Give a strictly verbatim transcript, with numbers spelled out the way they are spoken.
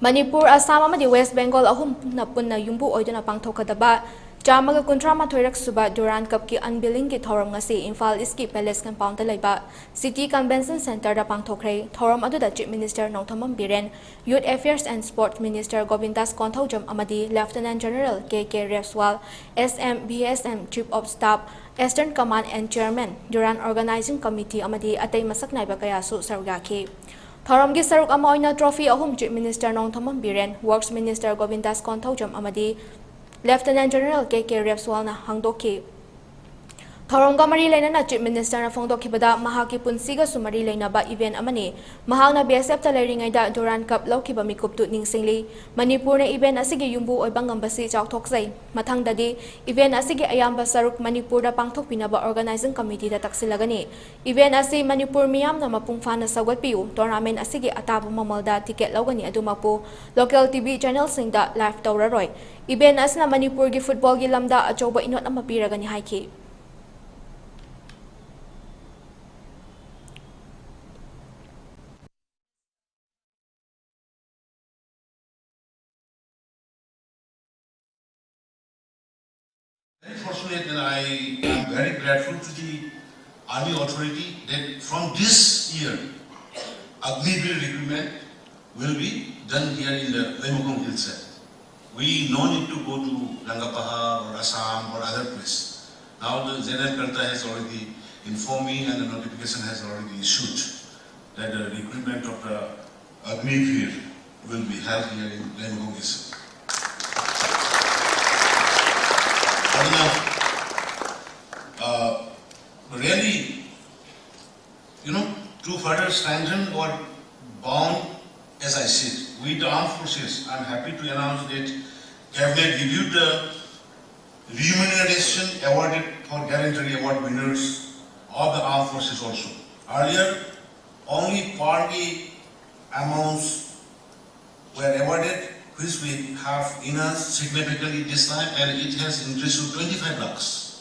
ꯃꯅꯤꯄꯨꯔ, ꯑꯁꯥꯝ ꯑꯃꯗꯤ ꯋꯦꯁ ꯕꯦꯡꯒꯣꯜ ꯑꯍꯨꯝꯅ ꯄꯨꯟꯅ ꯌꯨꯝꯕꯨ ꯑꯣꯏꯗꯨꯅ ꯄꯥꯡꯊꯣꯛꯀꯗꯕ ꯆꯥꯝꯃꯒ ꯀꯨꯟꯊ꯭ꯔꯥ ꯃꯥꯊꯣꯏꯔꯛ ꯁꯨꯕ ꯗꯨꯔꯥꯟ ꯀꯞꯀꯤ ꯑꯟꯕꯤꯂꯤꯡꯒꯤ ꯊꯧꯔꯝ ꯉꯁꯤ ꯏꯝꯐꯥꯜ ꯏꯁꯀꯤ ꯄꯦꯂꯦꯁ ꯀꯝꯄꯥꯎꯟꯗ ꯂꯩꯕ ꯁꯤꯇꯤ ꯀꯟꯚꯦꯟꯁꯟ ꯁꯦꯟꯇꯔꯗ ꯄꯥꯡꯊꯣꯛꯈ꯭ꯔꯦ꯫ ꯊꯧꯔꯝ ꯑꯗꯨꯗ chief minister Nongthombam Biren, youth affairs and sports minister Govindas Konthoujam ꯑꯃꯗꯤ lieutenant general K K Repswal, S M, V S M, chief of staff, eastern command and chairman, Durand organising committee ꯑꯃꯗꯤ ꯑꯇꯩ ꯃꯁꯛ ꯅꯥꯏꯕ ꯀꯌꯥꯁꯨ ꯁꯔꯨꯛ ꯌꯥꯈꯤ꯫ ꯊꯧꯔꯝꯒꯤ ꯁꯔꯨꯛ ꯑꯃ ꯑꯣꯏꯅ ꯇ꯭ꯔꯣꯐꯤ ꯑꯍꯨꯝ chief minister Nongthombam Biren, works minister Govindas Konthoujam ꯑꯃꯗꯤ ꯂꯦꯐꯇꯤꯅꯦꯟꯠ ꯖꯦꯅꯔꯦꯜ ꯀꯦ ꯀꯦ ꯔꯦꯞꯁꯋꯥꯜꯅ ꯍꯥꯡꯗꯣꯛꯈꯤ꯫ ꯊꯧꯔꯝꯒ ꯃꯔꯤ ꯂꯩꯅꯅ ꯆꯤꯐ ꯃꯤꯅꯤꯁꯇꯔꯅ ꯐꯣꯡꯗꯣꯛꯈꯤꯕꯗ, ꯃꯍꯥꯛꯀꯤ ꯄꯨꯟꯁꯤꯒꯁꯨ ꯃꯔꯤ ꯂꯩꯅꯕ ꯏꯚꯦꯟꯠ ꯑꯃꯅꯤ꯫ ꯃꯍꯥꯛꯅ ꯕꯤ ꯑꯦꯁ ꯑꯦꯐꯇ ꯂꯩꯔꯤꯉꯩꯗ ꯗꯨꯔꯥꯟ ꯀꯞ ꯂꯧꯈꯤꯕ ꯃꯤꯀꯨꯞꯇꯨ ꯅꯤꯡꯁꯤꯡꯂꯤ꯫ ꯃꯅꯤꯄꯨꯔꯅ ꯏꯚꯦꯟꯠ ꯑꯁꯤꯒꯤ ꯌꯨꯝꯕꯨ ꯑꯣꯏꯕ ꯉꯝꯕꯁꯤ ꯆꯥꯎꯊꯣꯛꯆꯩ꯫ ꯃꯊꯪꯗꯗꯤ ꯏꯚꯦꯟꯠ ꯑꯁꯤꯒꯤ ꯑꯌꯥꯝꯕ ꯁꯔꯨꯛ ꯃꯅꯤꯄꯨꯔꯗ ꯄꯥꯡꯊꯣꯛꯄꯤꯅꯕ ꯑꯣꯔꯒꯅꯥꯏꯖꯤꯡ ꯀꯃꯤꯇꯤꯗ ꯇꯛꯁꯤꯜꯂꯒꯅꯤ꯫ ꯏꯚꯦꯟꯠ ꯑꯁꯤ ꯃꯅꯤꯄꯨꯔ ꯃꯤꯌꯥꯝꯅ ꯃꯄꯨꯡ ꯐꯥꯅ ꯁꯧꯒꯠꯄꯤꯌꯨ꯫ ꯇꯣꯔꯅꯥꯃꯦꯟꯠ ꯑꯁꯤꯒꯤ ꯑꯇꯥꯕ ꯃꯃꯜꯗ ꯇꯤꯀꯦꯠ ꯂꯧꯒꯅꯤ, ꯑꯗꯨꯃꯛꯄꯨ ꯂꯣꯀꯦꯜ ꯇꯤ ꯚꯤ ꯆꯦꯅꯦꯜꯁꯤꯡꯗ ꯂꯥꯏꯚ ꯇꯧꯔꯔꯣꯏ꯫ ꯏꯚꯦꯟꯠ ꯑꯁꯤꯅ ꯃꯅꯤꯄꯨꯔꯒꯤ ꯐꯨꯠꯕꯣꯜꯒꯤ ꯂꯝꯗ ꯑꯆꯧꯕ ꯏꯅꯣꯠ ꯑꯃ ꯄꯤꯔꯒꯅꯤ ꯍꯥꯏꯈꯤ꯫ Very fortunate, and I am very grateful to the Army authority that from this year, Agniveer recruitment will be done here in the Leimukong Hills. We no need to go to Rangapahar or Assam or other place. Now the General Karta has already informed me and the notification has already issued that the recruitment of the Agniveer will be held here in Leimukong Hills. Aruna, uh, really, you know, to further strengthen our bond, as I said, with the armed forces, I'm happy to announce that Cabinet reviewed the remuneration awarded for gallantry award winners of the armed forces also. Earlier, only per day amounts were awarded, which we have enhanced significantly this time, and it has increased to twenty-five lakhs.